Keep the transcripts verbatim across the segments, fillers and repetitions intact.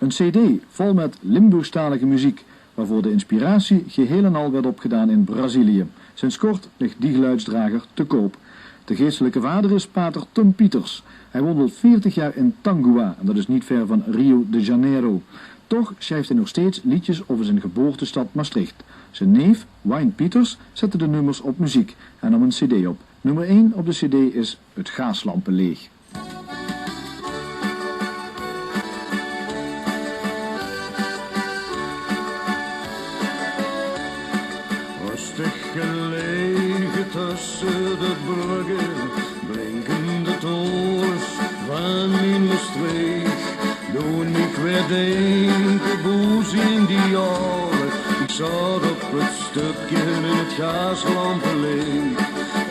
Een cd vol met Limburgstalige muziek, waarvoor de inspiratie geheel en al werd opgedaan in Brazilië. Sinds kort ligt die geluidsdrager te koop. De geestelijke vader is pater Tum Pieters. Hij woont al veertig jaar in Tangua, en dat is niet ver van Rio de Janeiro. Toch schrijft hij nog steeds liedjes over zijn geboortestad Maastricht. Zijn neef, Wayne Pieters, zette de nummers op muziek en nam een cd op. Nummer één op de cd is Het Gaaslampenleeg. Rustig gelegen tussen de bruggen, blinkende torens van mien Mestreech, doen mich weer denken, boe zien die jaren? Ik zat op het stupje in het Gaaslampenleeg.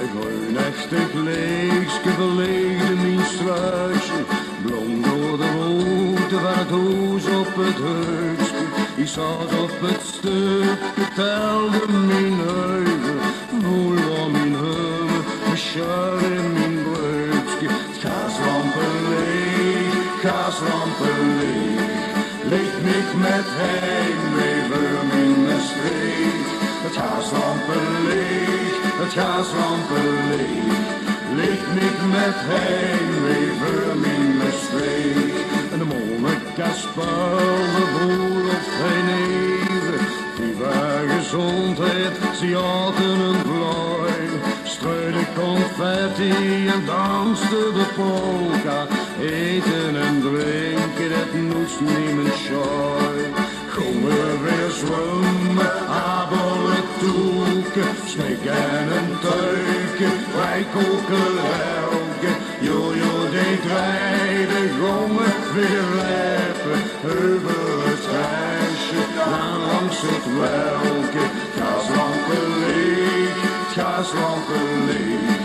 Een reunachtig leegske verleegde mien struisje, blonk door de rookte van het hoes op het heukske. Ik zat op het stupje, telde mien heugen, voel om mien hummer, besjeur in mien breukske. Het Gaaslampenleeg, Gaaslampenleeg, leek mich met heimwee veur mien Mestreech. Het Gaaslampenleeg, het Gaaslampenleeg, leek mich met heimwee veur mien Mestreech. En de monnikes speelde broelof heen even, viva gezondheid, ze aten een vlooi. Streude confetti en danste de polka. Eten en drinken, det noets niemes sjooi. Gonge weer zwumme, abele toeke, smikke en tuike, wij kokelelke. Jojo, die dreide gonge weer reppe, euver het huisje, dan langs het welke. Gaaslampenleeg, Gaaslampenleeg,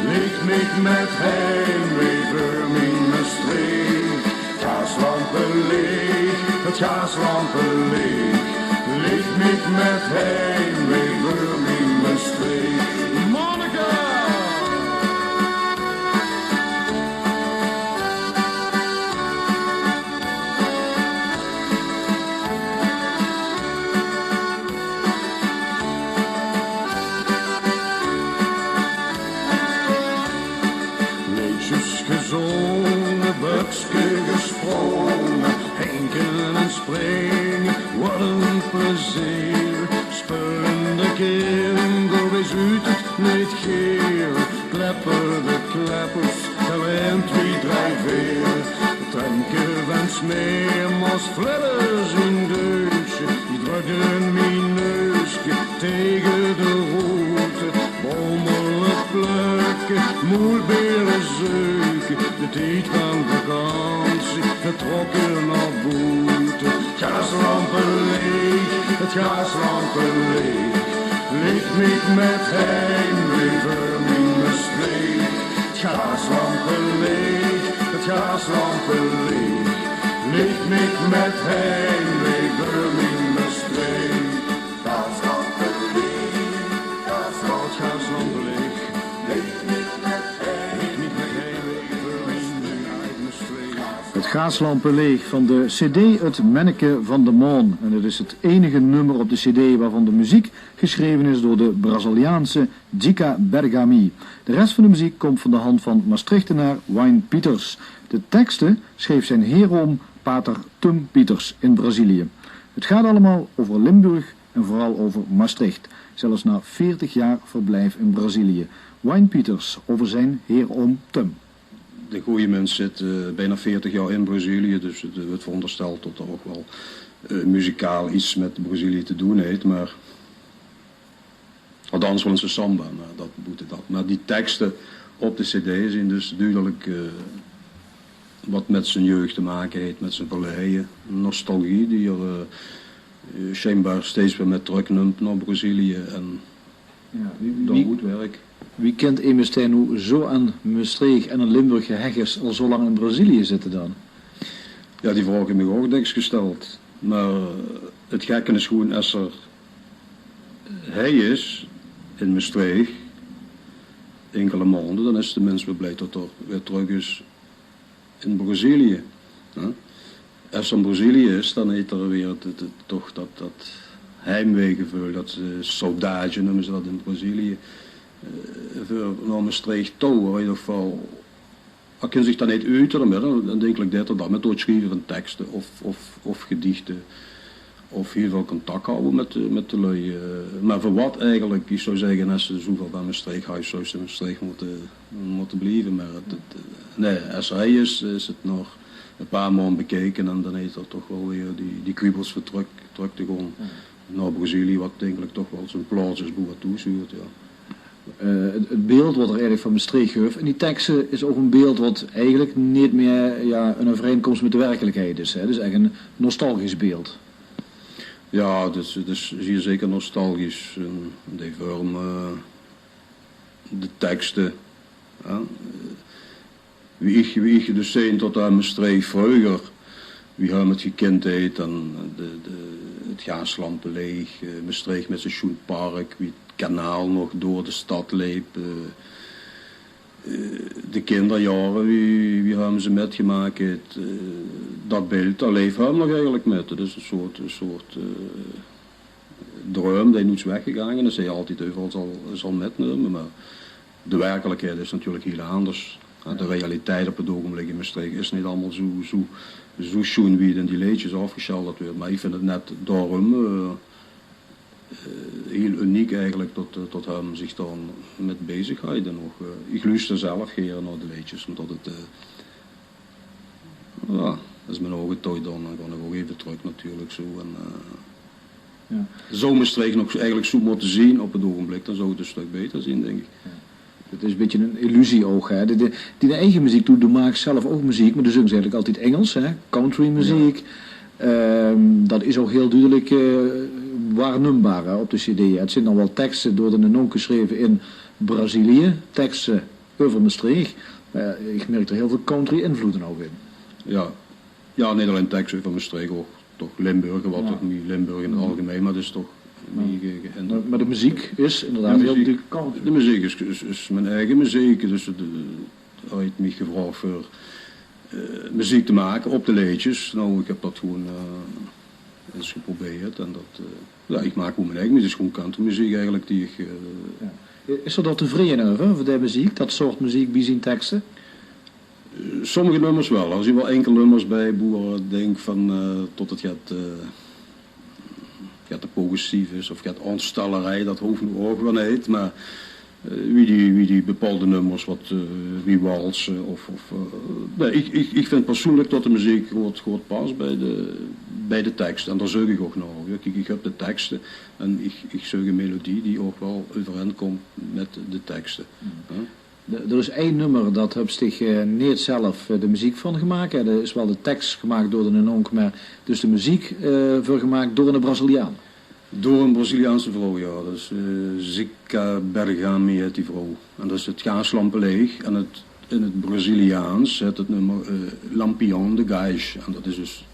leek mich met heimwee veur mien Mestreech. Gaaslampenleeg, het Gaaslampenleeg, leek mich met heimwee veur mien Mestreech. Monnike! Leedjes gezonge, bökske gespronge, hinke en springe, wat een plezeer. Speulende kinder, weej zuut het neet geer. Klepperde kleppers, talent wie drie veer. Tremke van Smeermans, flidders in deusje, die drukde mien neuske tege de roete. Bommele plukke, moelbere zeuke, de tied van vakantie, vertrokke nao boete. Gaaslampenleeg, het Gaaslampenleeg, leek mich met heimwee veur mien Mestreech. Het Gaaslampenleeg, het Gaaslampenleeg, leek mich met heimwee veur mien Mestreech. Gaaslampenleeg, Gaaslampenleeg, leek mich met heimwee veur mien Mestreech. Het Gaaslampenleeg van de cd Het Menneke van de Maon. En het is het enige nummer op de cd waarvan de muziek geschreven is door de Braziliaanse Dica Bergami. De rest van de muziek komt van de hand van Maastrichtenaar Wayne Pieters. De teksten schreef zijn heeroom, pater Tum Pieters in Brazilië. Het gaat allemaal over Limburg en vooral over Maastricht, zelfs na veertig jaar verblijf in Brazilië. Wayne Pieters over zijn heeroom Tum. De gooje mins zit, eh, bijna veertig jaor in Brazilië, dus het, eh, weurt verondersteld det 'r ouch waal, eh, muzikaal get mit Brazilië te doon heet, mer Althans, waal ins 'n samba, mer dat boete dat. Mer die tekste op de cd zien dus dudelik, eh, wat mit zien jeug te make heet, mit zien verleie. Nostalgie die 'r, eh, sjijnbaar steeds weer mit tröknump nao Brazilië en dao good werk. Wie kint emes dae noe zo aan Mestreech en aan Limburg gehech is, al zo lang in Brazilië zitte dan? Jao, die vraog höb ich mich ouch dèks gesteld. Mer 't gekke is gewoen, es 'r hei is in Mestreech, inkele maonde, dan is de mins weer blij tot 'r weer trök is in Brazilië, hè. Es 'r in Brazilië is, dan heet 'r weer 't, 't, 't, toch dat, dat heimweegeveul, dat, eh, saudade neume ze dat in Brazilië. Eh, veur nao Mestreech touw, in eder geval, 'r kin zich dan neet oete, mer dan, dan dink ich dat 'r dat mit door 't sjrieve van tekste of, of, of gediechte, of hiel väöl contact hawwe mit de, mit de lui. Eh, mer veur wat eigelik, ich zou zègke, es ze zoeväöl van Mestreech haje, zou ze in Mestreech mótte, mótte blieve. Mer 't, 't, nae, es 'r hie is, is 't nog e paar maond bekeke en dan heet 'r toch waal weer die, die kriebels veur trök, trök te gaon nao Brazilië, wat eigelik toch waal zien plaots is, boe wat toe zuurt, jao. Eh, 't, 't beeld wat 'r eigelik van Mestreech höbs in die tekste is ouch e beeld wat eigelik neet mie, jao, in euvereinkóms mit de werkelikheid is, hè. Dus ech e nostalgisch beeld. Jao, 't is, 't is zier zeker nostalgisch. En die vörm, eh, de tekste, hè. Wie ich, wie ich dus zeen tot aan Mestreech vreuger, wie hae 't gekind heet, en de, de, 't Gaaslampeleech, eh, Mestreech mit zien sjoen park, wie 't kanaal nog door de stad leep, eh, eh, de kinderjaore, wie, wie hae ze mitgemaak heet, eh, dat beeld, dat leef hae nog eigelik mit. 't Is 'n soort, 'n soort, eh, druim dae noets weggegaange is, dae hae altied euveral zal, zal mitnumme, mer de werkelikheid is natuurlik hiel anders. Jao, de realiteit op 't ougenblik in Mestreech is neet allemaol zoe, zoe, zoe sjoen wie 't in die leedjes aafgesjilderd weurt. Mer ich vinj 't net daorum, eh, eh, hiel uniek eigelik tot, eh, tot hae zich dao mit bezig haet. En ouch, eh, ich luuster zelf gaer nao de leedjes, ómdat 't, eh, jao, es mien ouge toe dan, dan gaon ich ouch effe trök natuurlik zoe. En, eh, Jao. Zou Mestreech nog eigelik zoe mótte zien op 't ougenblik, dan zou 't e stök beter zien, dink ich. Jao. 't Is e bietje 'n illusie ouch, hè. De, de, die eige meziek, doe, doe maaks zelf ouch meziek, mer doe zings eigelik altied Ingels, hè. Countrymeziek. Jao. Ehm, dat is ouch hiel dudelik, eh, waarnumbaar, hè, op de cd. 't Zeen dan waal tekste door de Nonk gesjreve in Brazilië, tekste euver Mestreech. Mer ich merk d'r hiel väöl country-invloede ouch in. Jao. Jao, neet allein tekste euver Mestreech, ouch toch Limburg, wat toch mie Limburg in 't algemein, mer dat is toch mie ge-, geïnter- Mer, mer de meziek is inderdaad hiel dudelik country. De meziek is, is, is mien eige meziek, dus de, hae heet mich gevraog veur, eh, meziek te make op de leedjes. Noe, ich höb dat gewoen, eh, ins geprobeerd en dat, eh, jao, ich maak gewoen mien eige meziek, 't is gewoen countrymeziek eigelik die ich, eh, Jao. Is d'r dao tevreje euver, euver de meziek, dat soort meziek bie zien tekste? Sommige nummers waal. D'r zien waal inkel nummers bie boe ich dink van, eh, tot 't get, eh, get te progressief is of get aonstallerij, dat hoof noe ouch weer neet, mer, eh, wie die, wie die bepaolde nummers, wat, eh, wie walse of, of, eh, nae, ich, ich, ich vinj persoenlik tot de meziek good, good pas bie de, bie de tekste. En dao zeuk ich ouch nao. Jao, kiek, ich höb de tekste en ich, ich zeuk 'n melodie die ouch waal euvereinkómp mit de tekste. Hè? D'r, d'r is ein nummer, dat höbs dich, eh, neet zelf, eh, de meziek van gemaak, hè. D'r is waal de teks gemaak door de Nonk, mer dus de meziek, eh, veur gemaak door 'ne Braziliaan. Door 'n Braziliaanse vrouw, jao. Dat is, eh, Zica Bergami heit die vrouw. En dat is 't Gaaslampeleech. En 't, in 't Braziliaans heit 't nummer, eh, Lampião de Gás. En dat is dus,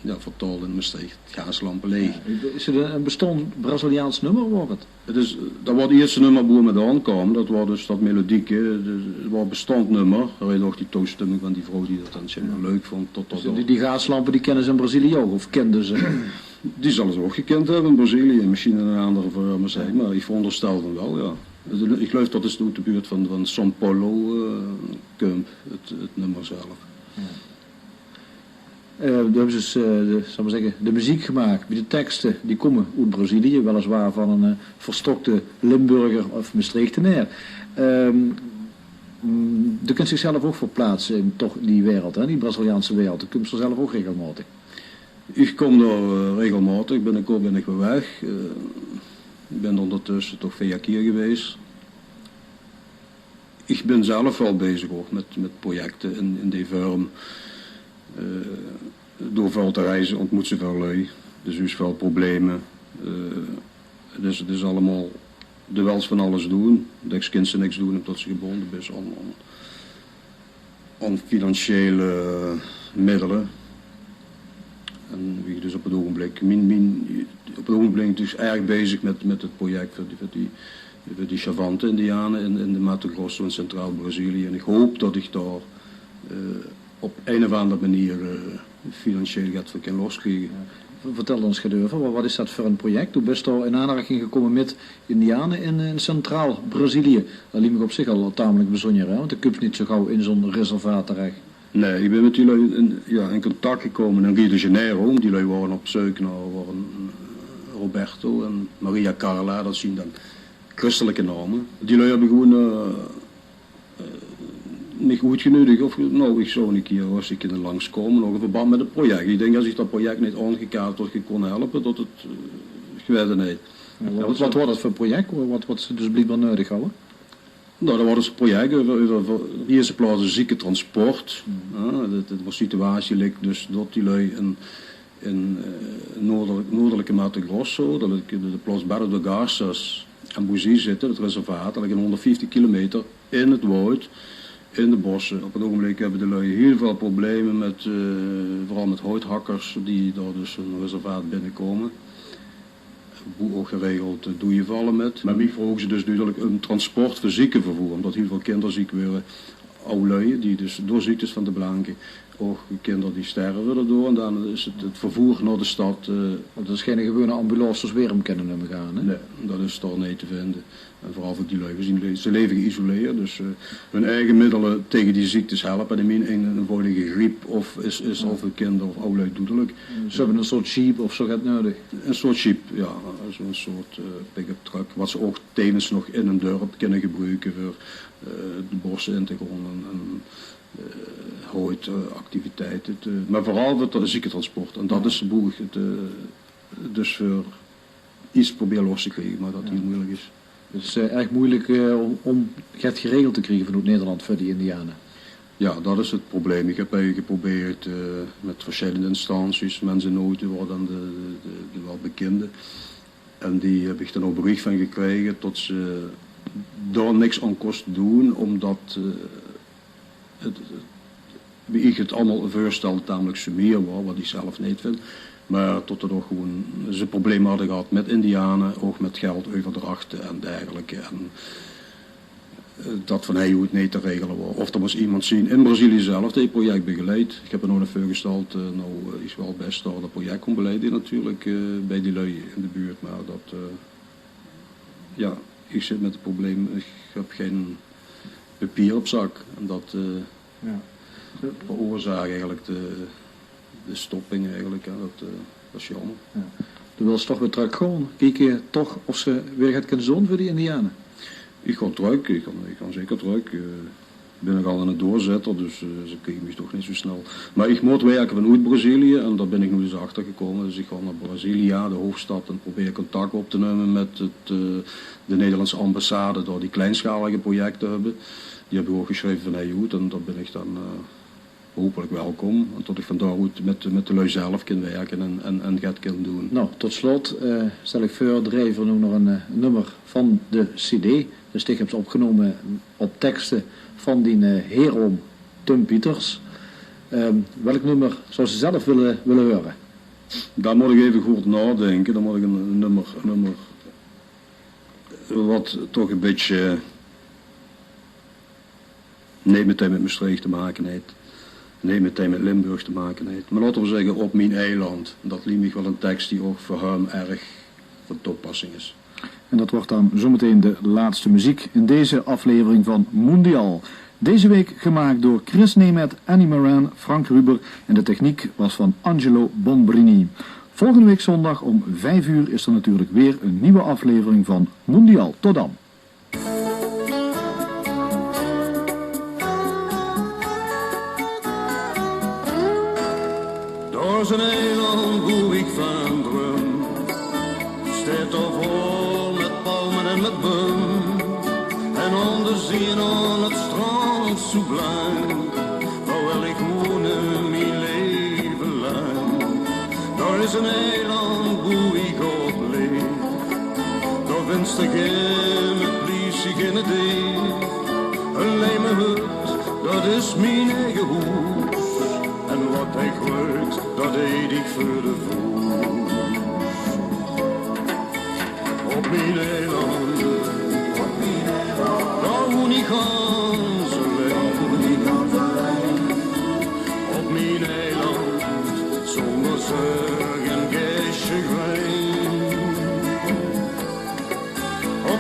jao, vertaold in 't Mestreechs, 't Gaaslampeleech. Jao, is 't ein, ein bestaond Braziliaans nummer, waor 't? 't Is, dat waor 't ierste nummer boe 't mit aonkaom, dat waor dus dat melodieke, dus 't waor 'n bestaond nummer. D'r is ouch die toestömming van die vrouw die dat dan, zègk mer, leuk vónj, tot dat... Dus die, die gaaslampe, die kinne ze in Brazilië ouch, of kinde ze? Die zalle ze ouch gekind höbbe in Brazilië, mesjiens in 'n aandere vörm, zègk mer. Ich veronderstel van waal, jao. Ich geluif dat 't oet de buurt van, van São Paulo, eh, kump, 't, 't nummer zelf. Jao. Eh, doe höbs dus, eh, de, zal ich mer zègke, de meziek gemaak, wie de tekste, die kómme oet Brazilië, weliswaar van 'n, eh, verstokte Limburger of Mestreechtenaer. Ehm, mm, doe kins dich zelf ouch verplaatse in toch die wereld, hè, die Braziliaanse wereld. Doe kums d'r zelf ouch regelmaotig. Ich kóm d'r, eh, regelmaotig, binnekort bön ich weer weg. Eh, ich bön d'r óngertösse toch veer kier gewaes. Ich bön zelf waal bezig ouch mit, mit projecte in, in die vörm. Eh, door väöl te reize óntmóts se väöl lui. Dus d'r is väöl probleme. Eh, dus 't is allemaol, de wils van alles doon. Dèks kins se niks doon ómdat se gebónde bis aon, aon, aon financiële middele. En wie ich dus op 't ougenblik, mien, mien, op 't ougenblik dus erg bezig mit, mit 't project veur die, veur die, veur die Xavante-indiane in, in de Mato Grosso in Centraal-Brazilië. En ich hoop dat ich dao, eh, op ein of aander meneer, eh, financieel get veur kin loskriege. Jao. Vertèl ós get euver, wa-, wat is dat veur ein project? Wie bis se in aanraking gekómme mit indiane in, eh, in Centraal-Brazilië? Dat liek mich op zich al tamelik bezunjer, hè? Want de kums neet zo gaw in zo'n reservaat terech. Nae, ich bin mit die lui in, jao, in contact gekómme in Rio de Janeiro. Die lui wore op zeuk nao, wore, eh, Roberto en Maria Carla, dat zien dan christelike naome. Die lui höbbe gewoon, eh, eh, mich oetgeneudig of, nou, ich zou ein kier rustig kinne langskómme, ouch in verband mit 't project. Ich dink, es ich dat project neet aongekaart had, gekónne helpe, dat 't, eh, gewete neet. Jao, wat, wat waor dat veur project, wat, wat ze dus bliekbaar neudig hawwe? Nou, dat waor dus ein project euver, euver, euver, in de ierste plaots de ziekentransport. Jao, de, de, de situatie lik dus dat die lui in in, eh, noorder-, noordelike Mato Grosso, dat is de, de plaots Barra do Garças en Buzi zitte, 't reservaat, dat ligk hónderdvieftig kilometer in 't woud, in de bosse. Op 't ougenblik höbbe de lui hiel väöl probleme mit, eh, veural mit houthakkers die dao dus hun reservaat binnekómme. Boe ouch geregeld, eh, doeje valle mit. Mer mich vroge ze dus dudelik um transport veur ziekevervoer, ómdat hiel väöl kinder ziek weure, aw lui, die dus door ziektes van de blanke, ouch kinder die sterve daodoor. En dan is 't, 't vervoer nao de stad, eh, Want dat is gein gewone ambulance zoewie veer 'm kènne, num ich aan, hè? Nae, dat is dao neet te vinde. En veural veur die lui, ze zien, ze leve geïsoleerd, dus, eh, hun eige middele tege die ziektes helpe. En in mien ein-, eenvoudige griep of is, is al veur kinder of aw lui doedelik. Ze höbbe ein soort jeep of zo get neudig. Ein soort jeep, jao. Zo'n soort, eh, pick-up truck, wat ze ouch tevens nog in ein dörp kinne gebruke veur, eh, de bosse in te gaon en, en, eh, hout, eh, activiteite te, mer veural veur 't ziekentransport. En dat is boe ich 't, eh, dus veur get probeer los te kriege, mer dat hiel meujelik is. 't Is, eh, erg meujelik, eh, óm, óm get geregeld te kriege vanoet Nederland veur die indiane. Jao, dat is 't probleem. Ich höb eigelik geprobeerd, eh, mit versjillende instanties, Mens in Nood, die waor dan de, de, de, de waal bekinde. En die höb ich dan ouch beriech van gekrege tot ze dao niks aan kóste doon, ómdat, eh, 't, 't, wie ich 't allemaol veurstèlde, tamelik sumier waor, wat ich zelf neet vind. Mer tot 't ouch gewoon, ze probleme hadde gehad mit indiane, ouch mit geldeuverdrachte en dergelijke. En, eh, dat van hei oet neet te regele waor. Of d'r mós emes zien in Brazilië zelf die 't project begeleidt. Ich höb 'r nog ein veurgestèld, eh, nou, eh, ich waal bès dao dat project kóm beleide natuurlik, eh, bie die lui in de buurt. Mer dat, eh, jao, ich zit mit 't probleem, ich höb gein papier op zak. En dat, eh, Jao. Veroorzaak eigelik de, de stopping eigelik, hè. Dat, eh, dat is jaomer. Jao. Doe wils toch weer trök gaon, kieke toch of se weer get kins doon veur die indiane? Ich gaon trök, ich gaon, ich gaon zeker trök. Eh, ich bin nogal eine doorzetter, dus, eh, ze kriege mich toch neet zo snel. Mer ich mót wirke vanoet Brazilië en dao bin ich noe dus achter gekómme. Dus ich gaon nao Brasilia, de hoofdstad, en probeer contact op te numme mit 't, eh, de Nederlandse ambassade, dao die kleinsjalige projecte höbbe. Die höb ich ouch gesjreve van hei oet en dao bin ich dan, eh, hopelik welkom. En tot ich van dao oet mit, mit de lui zelf kin wirke en, en, en get kin doon. Nou, tot slot, eh, stèl ich veur, drejje veer noe nog ein, eh, nummer van de cd. Dus dich höbs opgenómme op tekste van dien, eh, heeroom Tum Pieters. Ehm, welk nummer zouws se zelf wille, wille heure? Dao mót ich effe good naodinke. Dan mót ich ein, ein nummer, ein nummer wat toch ein bietje neet metein mit Mestreech te make haet. Neet metein mit Limburg te make haet. Mer laote v'r zègke, Op mien eiland. Dat liek mich waal ein teks die ouch veur häöm erg van toepassing is. En dat wordt dan zometeen de laatste muziek in deze aflevering van Mondial. Deze week gemaakt door Chris Nemeth, Annie Moran, Frank Ruber en de techniek was van Angelo Bombrini. Volgende week zondag om vijf uur is er natuurlijk weer een nieuwe aflevering van Mondial. Tot dan. Dao is ein eiland boe ich van drum. Steit dao vol mit palme en mit bum. En aon de zee, aon 't strand zoe blank, dao wil ich woene mie laeve lank. Dao is ein eiland boe ich op leef. Dao vinste gein pliesie, gein idee. Allein mien hut, dat is mien eige hoes. En wat ich weit, dat eet ich veur de voes. Op mien eiland, dao woen ich gans allein. Op mien eiland,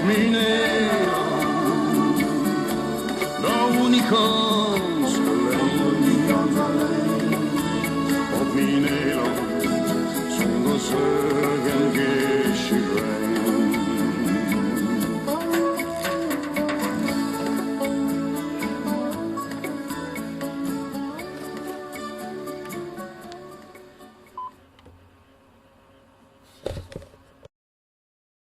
Mien eiland, dao woon ich gans allein. Op mien eiland, zónger zörg.